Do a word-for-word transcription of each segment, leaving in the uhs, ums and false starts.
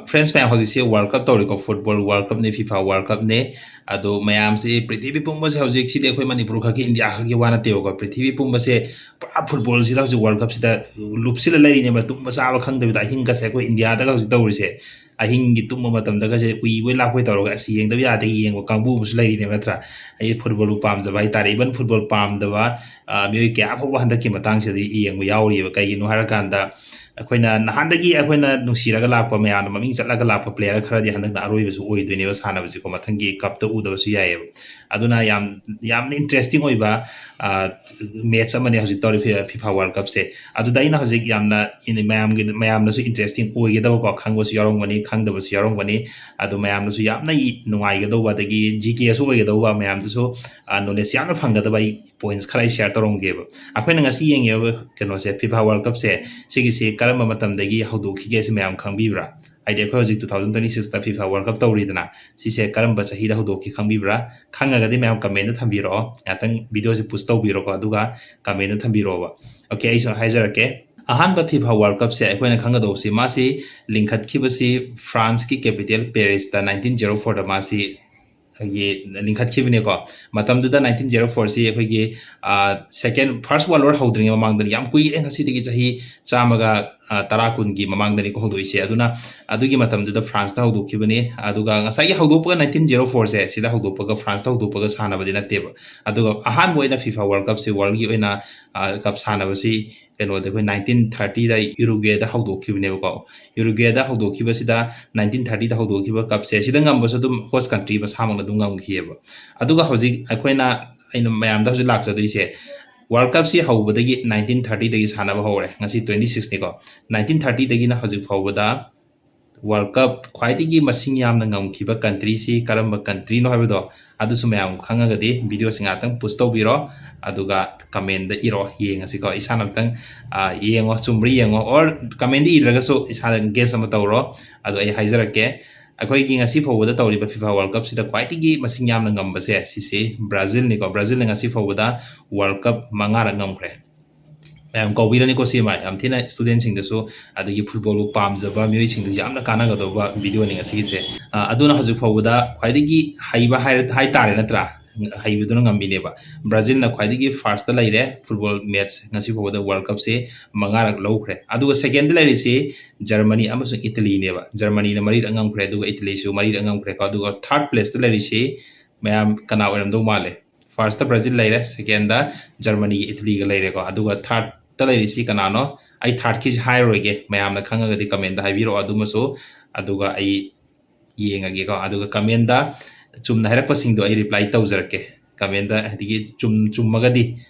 Friends ꯃꯌꯥꯝ, ꯍꯧꯖꯤꯛꯁꯦ World Cup ꯇꯧꯔꯤꯀꯣ, football World Cupꯅꯦ, FIFA World Cupꯅꯦ꯫ ꯑꯗꯣ ꯃꯌꯥꯝꯁꯦ, ꯄ꯭ꯔꯤꯊꯤꯕꯤ ꯄꯨꯝꯕꯁꯦ ꯍꯧꯖꯤꯛꯁꯤꯗꯤ ꯑꯩꯈꯣꯏ ꯃꯅꯤꯄꯨꯔ ꯈꯛꯀꯤ, ꯏꯟꯗꯤꯌꯥ ꯈꯛꯀꯤ ꯋꯥ ꯅꯠꯇꯦꯕꯀꯣ, ꯄ꯭ꯔꯤꯊꯤꯕꯤ ꯄꯨꯝꯕꯁꯦ ꯄꯨꯔꯥ footballꯁꯤꯗ ꯍꯧꯖꯤꯛ World Cupꯁꯤꯗ ꯂꯨꯞꯁꯤꯜꯂ ꯂꯩꯔꯤꯅꯦꯕ, ꯇꯨꯝꯕ ꯆꯥꯕ ꯈꯪꯗꯕꯤꯗ꯫ ꯑꯍꯤꯡꯒꯁꯦ ꯑꯩꯈꯣꯏ ꯏꯟꯗꯤꯌꯥꯗꯒ ꯍꯧꯖꯤꯛ ꯇꯧꯔꯤꯁꯦ, ꯑꯍꯤꯡꯒꯤ ꯇꯨꯝꯕ ꯃꯇꯝꯗꯒꯁꯦ ꯎꯏꯕꯣꯏ ꯂꯥꯛꯄꯣꯏ ꯇꯧꯔꯒ ꯑꯁ ꯌꯦꯡꯗꯕ ꯌꯥꯗꯦ ꯌꯦꯡꯕ ꯀꯥꯡꯕꯨ ꯑꯃꯁꯨ ꯂꯩꯔꯤꯅꯦꯕ, ꯅꯠꯇ꯭ꯔꯥ? ꯑꯩ footballꯕꯨ ꯄꯥꯝꯖꯕ ꯍꯥꯏꯇꯥꯔꯦ, even football ꯄꯥꯝꯗꯕ, ꯑ, ꯃꯤꯑꯣꯏ ꯀꯌꯥ ꯐꯥꯎꯕ ꯍꯟꯗꯛꯀꯤ ꯃꯇꯥꯡꯁꯤꯗꯗꯤ ꯌꯦꯡꯕ ꯌꯥꯎꯔꯤꯑꯕ꯫ ꯀꯩꯒꯤꯅꯣ ꯍꯥꯏꯔꯀꯥꯟꯗ, ꯑꯩꯈꯣꯏꯅ ꯅꯍꯥꯟꯗꯒꯤ ꯑꯩꯈꯣꯏꯅ ꯅꯨꯡꯁꯤꯔꯒ ꯂꯥꯛꯄ, ꯃꯌꯥꯝꯅ ꯃꯃꯤꯡ ꯆꯠꯂꯒ ꯂꯥꯛꯄ player ꯈꯔꯗꯤ ꯍꯟꯗꯛꯅ ꯑꯔꯣꯏꯕꯁꯨ ꯑꯣꯏꯗꯣꯏꯅꯦꯕ ꯁꯥꯟꯅꯕꯁꯤꯀꯣ, ꯃꯊꯪꯒꯤ cupꯇ ꯎꯗꯕꯁꯨ ꯌꯥꯏꯑꯕ꯫ ꯑꯗꯨꯅ ꯌꯥꯝ, ꯌꯥꯝꯅ interesting ꯑꯣꯏꯕ, ꯑ, match ꯑꯃꯅꯦ ꯍꯧꯖꯤꯛ ꯇꯧꯔꯤ ꯐꯤ-, FIFA World Cupꯁꯦ꯫ ꯑꯗꯨꯗ ꯑꯩꯅ ꯍꯧꯖꯤꯛ ꯌꯥꯝꯅ ꯏꯟ-, ꯃꯌꯥꯝꯒꯤ, ꯃꯌꯥꯝꯅꯁꯨ interesting ꯑꯣꯏꯒꯗꯕꯀꯣ, ꯈꯪꯕꯁꯨ ꯌꯥꯎꯔꯝꯒꯅꯤ, ꯈꯪꯗꯕꯁꯨ ꯌꯥꯎꯔꯝꯒꯅꯤ꯫ ꯑꯗꯣ ꯃꯌꯥꯝꯅꯁꯨ ꯌꯥꯝꯅ ꯏ-, ꯅꯨꯡꯉꯥꯏꯒꯗꯧꯕ, ꯑꯗꯒꯤ GKꯁꯨ ꯑꯣꯏꯒꯗꯧꯕ, ꯃꯌꯥꯝꯗꯨꯁꯨ, ꯑ, knowledge ꯌꯥꯝꯅ ꯐꯪꯒꯗꯕ ꯑꯩ points ꯈꯔ ꯑꯩ share ꯇꯧꯔꯝꯒꯦꯕ꯫ ꯑꯩꯈꯣꯏꯅ ꯉꯁꯤ ꯌꯦꯡꯉꯤꯕ ꯀꯩꯅꯣꯁꯦ, FIFA World Cupꯁꯦ, ꯁꯤꯒꯤꯁꯤ ꯀꯔꯝꯕ ꯃꯇꯝꯗꯒꯤ ꯍꯧꯗꯣꯛꯈꯤꯒꯦ ꯁꯤ ꯃꯌꯥꯝ ꯈꯪꯕꯤꯕ꯭ꯔꯥ? ꯍꯥꯏꯗꯤ ꯑꯩꯈꯣꯏ ꯍꯧꯖꯤꯛ two thousand twenty sixꯇ FIFA World Cup ꯇꯧꯔꯤꯗꯅ, ꯁꯤꯁꯦ ꯀꯔꯝꯕ ꯆꯍꯤꯗ ꯍꯧꯗꯣꯛꯈꯤ ꯈꯪꯕꯤꯕ꯭ꯔꯥ? ꯈꯪꯉꯒꯗꯤ ꯃꯌꯥꯝ commentꯇ ꯊꯝꯕꯤꯔꯛꯑꯣ꯫ ꯉꯥꯛꯇꯪ videoꯁꯦ pause ꯇꯧꯕꯤꯔꯣꯀꯣ, ꯑꯗꯨꯒ commentꯇ ꯊꯝꯕꯤꯔꯛꯑꯣꯕ꯫ Okay, ꯑꯩꯁꯨ ꯍꯥꯏꯖꯔꯛꯀꯦ꯫ ꯑꯍꯥꯟꯕ FIFA World Cupꯁꯦ ꯑꯩꯈꯣꯏꯅ ꯈꯪꯒꯗꯧꯕꯁꯤ, ꯃꯥꯁꯤ ꯂꯤꯡꯈꯠꯈꯤꯕꯁꯤ Franceꯀꯤ capital Parisꯇ nineteen zero fourꯗ ꯃꯥꯁꯤ ꯑꯩꯈꯣꯏꯒꯤ ꯂꯤꯡꯈꯠꯈꯤꯕꯅꯦꯀꯣ꯫ ꯃꯇꯝꯗꯨꯗ nineteen zero fourꯁꯤ ꯑꯩꯈꯣꯏꯒꯤ, ꯑ, second, First World War ꯍꯧꯗ꯭ꯔꯤꯉꯩ ꯃꯃꯥꯡꯗꯅꯤ, ꯌꯥꯝ ꯀꯨꯏꯔꯦ, ꯉꯁꯤꯗꯒꯤ ꯆꯍꯤ ꯆꯥꯝꯃꯒ, ꯑ, ꯇꯔꯥ, ꯀꯨꯟꯒꯤ ꯃꯃꯥꯡꯗꯅꯤꯀꯣ ꯍꯧꯗꯣꯛꯏꯁꯦ꯫ ꯑꯗꯨꯅ ꯑꯗꯨꯒꯤ ꯃꯇꯝꯗꯨꯗ Franceꯇ ꯍꯧꯗꯣꯛꯈꯤꯕꯅꯤ꯫ ꯑꯗꯨꯒ ꯉꯁꯥꯏꯒꯤ ꯍꯧꯗꯣꯛꯄꯒ nineteen zero fourꯁꯦ, ꯁꯤꯗ ꯍꯧꯗꯣꯛꯄꯒ Franceꯇ ꯍꯧꯗꯣꯛꯄꯒ ꯁꯥꯟꯅꯕꯗꯤ ꯅꯠꯇꯦꯕ꯫ ꯑꯗꯨꯒ ꯑꯍꯥꯟꯕ ꯑꯣꯏꯅ FIFA World Cupꯁꯤ, worldꯒꯤ ꯑꯣꯏꯅ, ꯑ, cup ꯁꯥꯟꯅꯕꯁꯤ ꯀꯩꯅꯣꯗ, ꯑꯩꯈꯣꯏ nineteen thirtyꯗ Uruguayꯗ ꯍꯧꯗꯣꯛꯈꯤꯕꯅꯦꯕꯀꯣ꯫ Uruguayꯗ ꯍꯧꯗꯣꯛꯈꯤꯕꯁꯤꯗ, nineteen thirtyꯗ ꯍꯧꯗꯣꯛꯈꯤꯕ cupꯁꯦ, ꯁꯤꯗ ꯉꯝꯕꯁꯨ ꯑꯗꯨꯝ host country ꯃꯁꯥꯃꯛꯅ ꯑꯗꯨꯝ ꯉꯝꯈꯤꯑꯕ꯫ ꯑꯗꯨꯒ ꯍꯧꯖꯤꯛ ꯑꯩꯈꯣꯏꯅ, ꯑꯩꯅ ꯃꯌꯥꯝꯗ ꯍꯧꯖꯤꯛ ꯂꯥꯛꯆꯗꯣꯏꯁꯦ, World Cupꯁꯤ ꯍꯧꯕꯗꯒꯤ nineteen thirtyꯗꯒꯤ ꯁꯥꯟꯅꯕ ꯍꯧꯔꯦ꯫ ꯉꯁꯤ twenty sixꯅꯤꯀꯣ꯫ Nineteen thirtyꯗꯒꯤꯅ ꯍꯧꯖꯤꯛ ꯐꯥꯎꯕꯗ World Cup ꯈ꯭ꯋꯥꯏꯗꯒꯤ ꯃꯁꯤꯡ ꯌꯥꯝꯅ ꯉꯝꯈꯤꯕ countryꯁꯤ ꯀꯔꯝꯕ countryꯅꯣ ꯍꯥꯏꯕꯗꯣ, ꯑꯗꯨꯁꯨ ꯃꯌꯥꯝ ꯈꯪꯉꯒꯗꯤ videoꯁꯤ ꯉꯥꯛꯇꯪ pause ꯇꯧꯕꯤꯔꯣ, ꯑꯗꯨꯒ commentꯗ ꯏꯔꯣ, ꯌꯦꯡꯉꯁꯤꯀꯣ꯫ ꯏꯁꯥꯅ ꯑꯝꯇꯪ, ꯑ, ꯌꯦꯡꯉꯣ, ꯆꯨꯝꯕ꯭ꯔꯥ ꯌꯦꯡꯉꯣ, or commentꯗ ꯏꯗ꯭ꯔꯒꯁꯨ ꯏꯁꯥꯅ guess ꯑꯃ ꯇꯧꯔꯣ꯫ ꯑꯗꯣ ꯑꯩ ꯍꯥꯏꯖꯔꯛꯀꯦ, ꯑꯩꯈꯣꯏꯒꯤ ꯉꯁꯤ ꯐꯥꯎꯕꯗ ꯇꯧꯔꯤꯕ FIFA World Cupꯁꯤꯗ ꯈ꯭ꯋꯥꯏꯗꯒꯤ ꯃꯁꯤꯡ ꯌꯥꯝꯅ ꯉꯝꯕꯁꯦ, ꯁꯤꯁꯤ Brazilꯅꯤꯀꯣ꯫ Brazilꯅ ꯉꯁꯤ ꯐꯥꯎꯕꯗ World Cup ꯃꯉꯥꯔꯛ ꯉꯝꯈ꯭ꯔꯦ꯫ ꯃꯌꯥꯝ ꯀꯧꯕꯤꯔꯅꯤꯀꯣ ꯁꯤꯃ꯫ ꯌꯥꯝ ꯊꯤꯅ ꯁ꯭ꯇꯨꯗꯦꯟꯁꯤꯡꯗꯁꯨ, ꯑꯗꯒꯤ ꯐꯨꯠꯕꯣꯜꯕꯨ ꯄꯥꯝꯖꯕ ꯃꯤꯑꯣꯏꯁꯤꯡꯗꯁꯨ ꯌꯥꯝꯅ ꯀꯥꯟꯅꯒꯗꯧꯕ ꯚꯤꯗꯤꯑꯣꯅꯤ ꯉꯁꯤꯒꯤꯁꯦ꯫ ꯑ, ꯑꯗꯨꯅ ꯍꯧꯖꯤꯛ ꯐꯥꯎꯕꯗ ꯈ꯭ꯋꯥꯏꯗꯒꯤ ꯍꯩꯕ ꯍꯥꯏꯔ-, ꯍꯥꯏꯇꯥꯔꯦ ꯅꯠꯇ꯭ꯔꯥ? ꯍꯩꯕꯗꯨꯅ ꯉꯝꯃꯤꯅꯦꯕ꯫ ꯕ꯭ꯔꯥꯖꯤꯜꯅ ꯈ꯭ꯋꯥꯏꯗꯒꯤ ꯐꯥꯔꯁꯇ ꯂꯩꯔꯦ ꯐꯨꯠꯕꯣꯜ ꯃꯦꯠꯆ ꯉꯁꯤ ꯐꯥꯎꯕꯗ ꯋꯥꯔꯜ ꯀꯞꯁꯦ ꯃꯉꯥꯔꯛ ꯂꯧꯈ꯭ꯔꯦ꯫ ꯑꯗꯨꯒ ꯁꯦꯀꯦꯟꯗ ꯂꯩꯔꯤꯁꯤ ꯖꯔꯃꯅꯤ ꯑꯃꯁꯨꯡ ꯏꯇꯂꯤꯅꯦꯕ꯫ ꯖꯔꯃꯅꯤꯅ ꯃꯔꯤꯔꯛ ꯉꯝꯈ꯭ꯔꯦ, ꯑꯗꯨꯒ ꯏꯇꯂꯤꯁꯨ ꯃꯔꯤꯔꯛ ꯉꯝꯈ꯭ꯔꯦꯀꯣ꯫ ꯑꯗꯨꯒ ꯊꯥꯔꯠ ꯄ꯭ꯂꯦꯁꯇ ꯂꯩꯔꯤꯁꯤ ꯃꯌꯥꯝ ꯀꯅꯥ ꯑꯣꯏꯔꯝꯗꯧ ꯃꯥꯜꯂꯦ? ꯐꯥꯔꯁꯇ ꯕ꯭ꯔꯥꯖꯤꯜ ꯂꯩꯔꯦ, ꯁꯦꯀꯦꯟꯗ ꯖꯔꯃꯅꯤꯒ ꯏꯇꯂꯤꯒ ꯂꯩꯔꯦꯀꯣ꯫ ꯑꯗꯨꯒ ꯊꯥꯔꯠꯇ ꯂꯩꯔꯤꯁꯤ ꯀꯅꯥꯅꯣ? ꯑꯩ ꯊꯥꯔꯠꯀꯤꯁꯤ ꯍꯥꯏꯔꯔꯣꯏꯒꯦ, ꯃꯌꯥꯝꯅ ꯈꯪꯉꯒꯗꯤ ꯀꯃꯦꯟꯗ ꯍꯥꯏꯕꯤꯔꯛꯑꯣ꯫ ꯑꯗꯨꯃꯁꯨ, ꯑꯗꯨꯒ ꯑꯩ ꯌꯦꯡꯉꯒꯦꯀꯣ꯫ ꯑꯗꯨꯒ ꯀꯃꯦꯟꯗ ꯆꯨꯝꯅ ꯍꯥꯏꯔꯛꯄꯁꯤꯡꯗꯣ ꯑꯩ ꯔꯤꯄ꯭ꯂꯥꯏ ꯇꯧꯖꯔꯛꯀꯦ꯫ ꯀꯃꯦꯟꯗ ꯍꯥꯏꯗꯤ ꯆꯨꯝ-, ꯆꯨꯝꯃꯒꯗꯤ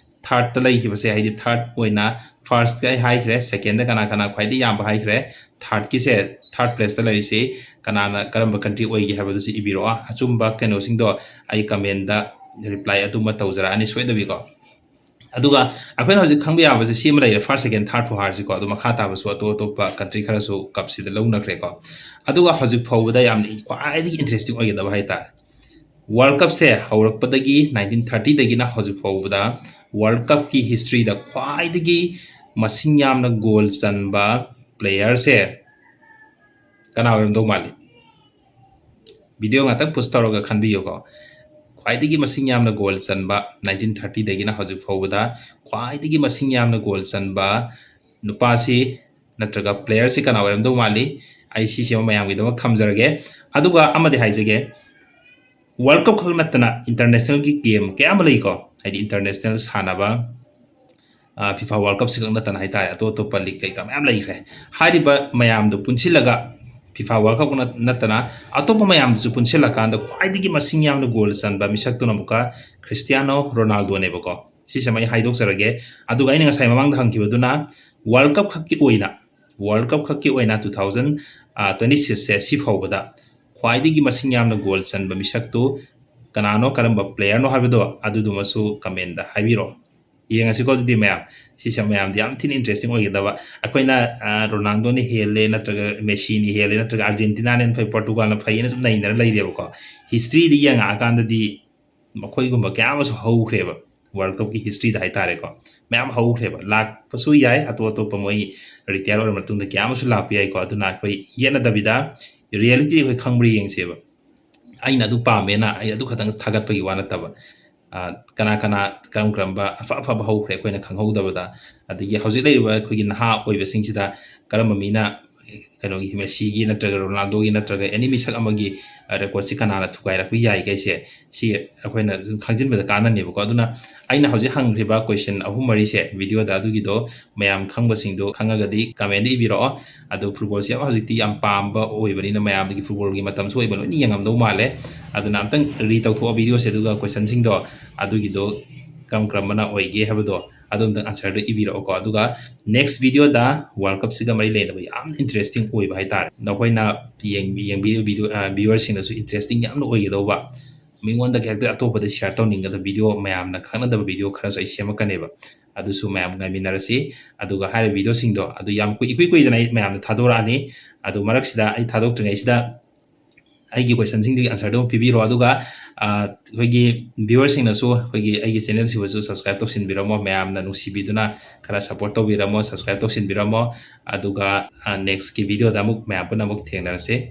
ꯊꯥꯔꯠꯇ ꯂꯩꯈꯤꯕꯁꯦ, ꯍꯥꯏꯗꯤ ꯊꯥꯔꯠ ꯑꯣꯏꯅ, ꯐꯥꯔꯁꯀ ꯑꯩ ꯍꯥꯏꯈ꯭ꯔꯦ, ꯁꯦꯀꯦꯟꯗ ꯀꯅꯥ ꯀꯅꯥ ꯈ꯭ꯋꯥꯏꯗꯒꯤ ꯌꯥꯝꯕ ꯍꯥꯏꯈ꯭ꯔꯦ, ꯊꯥꯔꯠꯀꯤꯁꯦ, ꯊꯥꯔꯠ ꯄ꯭ꯂꯦꯁꯇ ꯂꯩꯔꯤꯁꯤ ꯀꯅꯥꯅ, ꯀꯔꯝꯕ ꯀꯟꯇ꯭ꯔꯤ ꯑꯣꯏꯒꯦ ꯍꯥꯏꯕꯗꯨꯁꯨ ꯏꯕꯤꯔꯛꯑꯣ꯫ ꯑꯆꯨꯝꯕ ꯀꯩꯅꯣꯁꯤꯡꯗꯣ ꯑꯩ ꯀꯃꯦꯟꯗ ꯔꯤꯄ꯭ꯂꯥꯏ ꯑꯗꯨꯃ ꯇꯧꯖꯔꯛꯑꯅꯤ ꯁꯣꯏꯗꯕꯤꯀꯣ꯫ ꯑꯗꯨꯒ ꯑꯩꯈꯣꯏꯅ ꯍꯧꯖꯤꯛ ꯈꯪꯕ ꯌꯥꯕꯁꯦ ꯁꯤ ꯑꯃ ꯂꯩꯔꯦ, ꯐꯥꯔꯁ, ꯁꯦꯀꯦꯟ, ꯊꯥꯔꯠ, ꯐꯣꯔ ꯍꯥꯏꯔꯁꯤꯀꯣ꯫ ꯑꯗꯨ ꯃꯈꯥ ꯇꯥꯕꯁꯨ ꯑꯇꯣꯞ ꯑꯇꯣꯞꯄ ꯀꯟꯇ꯭ꯔꯤ ꯈꯔꯁꯨ ꯀꯞꯁꯤꯗ ꯂꯧꯅꯈ꯭ꯔꯦꯀꯣ꯫ ꯑꯗꯨꯒ ꯍꯧꯖꯤꯛ ꯐꯥꯎꯕꯗ ꯌꯥꯝꯅ ꯈ꯭ꯋꯥꯏꯗꯒꯤ ꯏꯟꯇꯔꯦꯁꯇꯤꯡ ꯑꯣꯏꯒꯗꯕ ꯍꯥꯏꯇꯥꯔꯦ, ꯋꯥꯔꯜ ꯀꯞꯁꯦ ꯍꯧꯔꯛꯄꯗꯒꯤ, ꯅꯥꯏꯟꯇꯤꯟ ꯊꯥꯔꯇꯤꯗꯒꯤꯅ ꯍꯧꯖꯤꯛ ꯐꯥꯎꯕꯗ ꯋꯥꯔꯜ ꯀꯞꯀꯤ ꯍꯤꯁꯇ꯭ꯔꯤꯗ ꯈ꯭ꯋꯥꯏꯗꯒꯤ ꯃꯁꯤꯡ ꯌꯥꯝꯅ ꯒꯣꯜ ꯆꯟꯕ ꯄ꯭ꯂꯦꯌꯔꯁꯦ ꯀꯅꯥ ꯑꯣꯏꯔꯝꯗꯧ ꯃꯥꯜꯂꯤ? ꯚꯤꯗꯤꯑꯣ ꯉꯥꯛꯇꯪ ꯄꯨꯁ ꯇꯧꯔꯒ ꯈꯟꯕꯤꯌꯨꯀꯣ꯫ ꯈ꯭ꯋꯥꯏꯗꯒꯤ ꯃꯁꯤꯡ ꯌꯥꯝꯅ ꯒꯣꯜ ꯆꯟꯕ, ꯅꯥꯏꯟꯇꯤꯟ ꯊꯥꯔꯇꯤꯗꯒꯤꯅ ꯍꯧꯖꯤꯛ ꯐꯥꯎꯕꯗ ꯈ꯭ꯋꯥꯏꯗꯒꯤ ꯃꯁꯤꯡ ꯌꯥꯝꯅ ꯒꯣꯜ ꯆꯟꯕ ꯅꯨꯄꯥꯁꯤ ꯅꯠꯇ꯭ꯔꯒ ꯄ꯭ꯂꯦꯌꯔꯁꯤ ꯀꯅꯥ ꯑꯣꯏꯔꯝꯗꯧ ꯃꯥꯜꯂꯤ? ꯑꯩ ꯁꯤꯁꯤꯃ ꯃꯌꯥꯝꯒꯤꯗꯃꯛ ꯊꯝꯖꯔꯒꯦ꯫ ꯑꯗꯨꯒ ꯑꯃꯗꯤ ꯍꯥꯏꯖꯒꯦ, ꯋꯥꯔꯜ ꯀꯞ ꯈꯛ ꯅꯠꯇꯅ ꯏꯟꯇꯔꯅꯦꯁꯅꯦꯜꯒꯤ ꯒꯦꯝ ꯀꯌꯥ ꯑꯃ ꯂꯩꯀꯣ, ꯍꯥꯏꯗꯤ ꯏꯟꯇꯔꯅꯦꯁꯅꯦꯜ ꯁꯥꯟꯅꯕ, ꯐꯤꯐꯥ ꯋꯥꯔꯜ ꯀꯞꯁꯤ ꯈꯛ ꯅꯠꯇꯅ ꯍꯥꯏꯇꯥꯔꯦ, ꯑꯇꯣꯞ ꯑꯇꯣꯞꯄ ꯂꯤꯛ ꯀꯩꯀꯥ ꯃꯌꯥꯝ ꯂꯩꯈ꯭ꯔꯦ꯫ ꯍꯥꯏꯔꯤꯕ ꯃꯌꯥꯝꯗꯣ ꯄꯨꯟꯁꯤꯜꯂꯒ, ꯐꯤꯐꯥ ꯋꯥꯔꯜ ꯀꯞ ꯅꯠ-, ꯅꯠꯇꯅ ꯑꯇꯣꯞꯄ ꯃꯌꯥꯝꯗꯨꯁꯨ ꯄꯨꯟꯁꯤꯜꯂꯀꯥꯟꯗ ꯈ꯭ꯋꯥꯏꯗꯒꯤ ꯃꯁꯤꯡ ꯌꯥꯝꯅ ꯒꯣꯜ ꯆꯟꯕ ꯃꯤꯁꯛꯇꯨꯅ ꯑꯃꯨꯛꯀ ꯈ꯭ꯔꯤꯁꯇꯤꯌꯥꯅꯣ ꯔꯣꯅꯥꯜꯗꯣꯅꯦꯕꯀꯣ꯫ ꯁꯤꯁꯦ ꯑꯩ ꯍꯥꯏꯗꯣꯛꯆꯔꯒꯦ꯫ ꯑꯗꯨꯒ ꯑꯩꯅ ꯉꯁꯥꯏ ꯃꯃꯥꯡꯗ ꯍꯪꯈꯤꯕꯗꯨꯅ ꯋꯥꯔꯜ ꯀꯞ ꯈꯛꯀꯤ ꯑꯣꯏꯅ, ꯋꯥꯔꯜ ꯀꯞ ꯈꯛꯀꯤ ꯑꯣꯏꯅ ꯇꯨ ꯊꯥꯎꯖꯟ ꯇ꯭ꯋꯦꯟꯇꯤ ꯁꯤꯛꯁꯁꯦ ꯁꯤ ꯐꯥꯎꯕꯗ ꯈ꯭ꯋꯥꯏꯗꯒꯤ ꯃꯁꯤꯡ ꯌꯥꯝꯅ ꯒꯣꯜ ꯆꯟꯕ ꯃꯤꯁꯛꯇꯨ ꯀꯅꯥꯅꯣ, ꯀꯔꯝꯕ ꯄ꯭ꯂꯦꯌꯔꯅꯣ ꯍꯥꯏꯕꯗꯣ ꯑꯗꯨꯗꯨꯃꯁꯨ ꯀꯃꯦꯟꯗ ꯍꯥꯏꯕꯤꯔꯛꯑꯣ꯫ ꯌꯦꯡꯉꯁꯤꯀꯣ ꯑꯗꯨꯗꯤ ꯃꯌꯥꯝ꯫ ꯁꯤꯁꯦ ꯃꯌꯥꯝꯗꯤ ꯌꯥꯝ ꯊꯤꯅ ꯏꯟꯇꯔꯦꯁꯇꯤꯡ ꯑꯣꯏꯒꯗꯕ꯫ ꯑꯩꯈꯣꯏꯅ, ꯑ, ꯔꯣꯅꯥꯜꯗꯣꯅ ꯍꯦꯜꯂꯦ, ꯅꯠꯇ꯭ꯔꯒ ꯃꯦꯁꯤꯅ ꯍꯦꯜꯂꯦ, ꯅꯠꯇ꯭ꯔꯒ ꯑꯥꯔꯖꯦꯟꯇꯤꯅꯥꯅ ꯍꯦꯟꯅ ꯐꯩ, ꯄꯣꯔꯇꯨꯒꯥꯜꯅ ꯐꯩꯌꯦꯅ ꯁꯨꯝ ꯅꯩꯅꯔ ꯂꯩꯔꯦꯕꯀꯣ꯫ ꯍꯤꯁꯇ꯭ꯔꯤꯗ ꯌꯦꯡꯉꯛꯑꯀꯥꯟꯗꯗꯤ ꯃꯈꯣꯏꯒꯨꯝꯕ ꯀꯌꯥ ꯑꯃꯁꯨ ꯍꯧꯈ꯭ꯔꯦꯕ꯫ World Cupꯀꯤ historyꯗ ꯍꯥꯏꯇꯥꯔꯦꯀꯣ, ꯃꯌꯥꯝ ꯍꯧꯈ꯭ꯔꯦꯕ꯫ ꯂꯥꯛꯄꯁꯨ ꯌꯥꯏ, ꯑꯇꯣꯞ ꯑꯇꯣꯞꯄ ꯃꯣꯏ retire ꯑꯣꯏꯔ ꯃꯇꯨꯡꯗ ꯀꯌꯥ ꯑꯃꯁꯨ ꯂꯥꯛꯄ ꯌꯥꯏꯀꯣ꯫ ꯑꯗꯨꯅ ꯑꯩꯈꯣꯏ ꯌꯦꯠꯅꯗꯕꯤꯗ reality ꯑꯩꯈꯣꯏ ꯈꯪꯕ꯭ꯔꯥ ꯌꯦꯡꯁꯦꯕ꯫ ꯑꯩꯅ ꯑꯗꯨ ꯄꯥꯝꯃꯦꯅ ꯑꯩ ꯑꯗꯨ ꯈꯛꯇꯪ ꯊꯥꯒꯠꯄꯒꯤ ꯋꯥ ꯅꯠꯇꯕ, ꯑ, ꯀꯅꯥ ꯀꯅꯥ ꯀꯔꯝ ꯀꯔꯝꯕ ꯑꯐ ꯑꯐꯕ ꯍꯧꯈ꯭ꯔꯦ ꯑꯩꯈꯣꯏꯅ ꯈꯪꯍꯧꯗꯕꯗ, ꯑꯗꯒꯤ ꯍꯧꯖꯤꯛ ꯂꯩꯔꯤꯕ ꯑꯩꯈꯣꯏꯒꯤ ꯅꯍꯥ ꯑꯣꯏꯕꯁꯤꯡꯁꯤꯗ ꯀꯔꯝꯕ ꯃꯤꯅ ꯀꯩꯅꯣꯒꯤ Messiꯒꯤ ꯅꯠꯇ꯭ꯔꯒ Ronaldoꯒꯤ ꯅꯠꯇ꯭ꯔꯒ any ꯃꯤꯁꯛ ꯑꯃꯒꯤ, ꯑ, recordꯁꯤ ꯀꯅꯥꯅ ꯊꯨꯒꯥꯏꯔꯛꯄ ꯌꯥꯏ ꯀꯩꯁꯦ, ꯁꯤ ꯑꯩꯈꯣꯏꯅ ꯁꯨꯝ ꯈꯪꯖꯤꯟꯕꯗ ꯀꯥꯟꯅꯅꯦꯕꯀꯣ꯫ ꯑꯗꯨꯅ ꯑꯩꯅ ꯍꯧꯖꯤꯛ ꯍꯪꯈ꯭ꯔꯤꯕ question ꯑꯍꯨꯝ ꯃꯔꯤꯁꯦ videoꯗ, ꯑꯗꯨꯒꯤꯗꯣ ꯃꯌꯥꯝ ꯈꯪꯕꯁꯤꯡꯗꯣ ꯈꯪꯉꯒꯗꯤ commentꯗ ꯏꯕꯤꯔꯛꯑꯣ꯫ ꯑꯗꯣ footballꯁꯦ ꯌꯥꯝ ꯍꯧꯖꯤꯛꯇꯤ ꯌꯥꯝ ꯄꯥꯝꯕ ꯑꯣꯏꯕꯅꯤꯅ, ꯃꯌꯥꯝꯒꯤ footballꯒꯤ ꯃꯇꯝꯁꯨ ꯑꯣꯏꯕ, ꯂꯣꯏꯅ ꯌꯦꯡꯉꯝꯗꯧ ꯃꯥꯜꯂꯦ꯫ ꯑꯗꯨꯅ ꯑꯝꯇꯪ re ꯇꯧꯊꯣꯛꯑꯣ videoꯁꯦ, ꯑꯗꯨꯒ questionꯁꯤꯡꯗꯣ ꯑꯗꯨꯒꯤꯗꯣ ꯀꯔꯝ ꯀꯔꯝꯕꯅ ꯑꯣꯏꯒꯦ ꯍꯥꯏꯕꯗꯣ ꯑꯗꯨ ꯑꯝꯇꯪ answerꯗꯣ ꯏꯕꯤꯔꯛꯑꯣꯀꯣ꯫ ꯑꯗꯨꯒ next videoꯗ World Cupꯁꯤꯒ ꯃꯔꯤ ꯂꯩꯅꯕ ꯌꯥꯝ interesting ꯑꯣꯏꯕ ꯍꯥꯏꯇꯥꯔꯦ꯫ ꯅꯈꯣꯏꯅ ꯌꯦꯡ-, ꯌꯦꯡꯕꯤꯔꯤꯕ video, ꯑ, viewerꯁꯤꯡꯅꯁꯨ interesting ꯌꯥꯝꯅ ꯑꯣꯏꯒꯗꯧꯕ, ꯃꯤꯉꯣꯟꯗ ꯍꯦꯛꯇ ꯑꯇꯣꯞꯄꯗ share ꯇꯧꯅꯤꯡꯒꯗꯕ video, ꯃꯌꯥꯝꯅ ꯈꯪꯅꯗꯕ video ꯈꯔꯁꯨ ꯑꯩ ꯁꯦꯝꯃꯛꯀꯅꯦꯕ꯫ ꯑꯗꯨꯁꯨ ꯃꯌꯥꯝ ꯉꯥꯏꯃꯤꯟꯅꯔꯁꯤ꯫ ꯑꯗꯨꯒ ꯍꯥꯏꯔꯤꯕ videoꯁꯤꯡꯗꯣ ꯑꯗꯨ ꯌꯥꯝ ꯀꯨꯏ-, ꯏꯀꯨꯏ ꯀꯨꯏꯗꯅ ꯑꯩ ꯃꯌꯥꯝꯗ ꯊꯥꯗꯣꯔꯛꯑꯅꯤ꯫ ꯑꯗꯨ ꯃꯔꯛꯁꯤꯗ ꯑꯩ ꯊꯥꯗꯣꯛꯇ꯭ꯔꯤꯉꯩꯁꯤꯗ ꯑꯩꯒꯤ questionꯁꯤꯡꯗꯨꯒꯤ answerꯗꯨ ꯑꯃꯨꯛ ꯄꯤꯕꯤꯔꯣ꯫ ꯑꯗꯨꯒ, ꯑ, ꯑꯩꯈꯣꯏꯒꯤ viewerꯁꯤꯡꯅꯁꯨ ꯑꯩꯈꯣꯏꯒꯤ, ꯑꯩꯒꯤ channelꯁꯤꯕꯨꯁꯨ subscribe ꯇꯧꯁꯤꯟꯕꯤꯔꯝꯃꯣ꯫ ꯃꯌꯥꯝꯅ ꯅꯨꯡꯁꯤꯕꯤꯗꯨꯅ ꯈꯔ support ꯇꯧꯕꯤꯔꯝꯃꯣ, subscribe ꯇꯧꯁꯤꯟꯕꯤꯔꯝꯃꯣ꯫ ꯑꯗꯨꯒ, ꯑ, nextꯀꯤ videoꯗ ꯑꯃꯨꯛ ꯃꯌꯥꯝ ꯄꯨꯟꯅ ꯑꯃꯨꯛ ꯊꯦꯡꯅꯔꯁꯤ꯫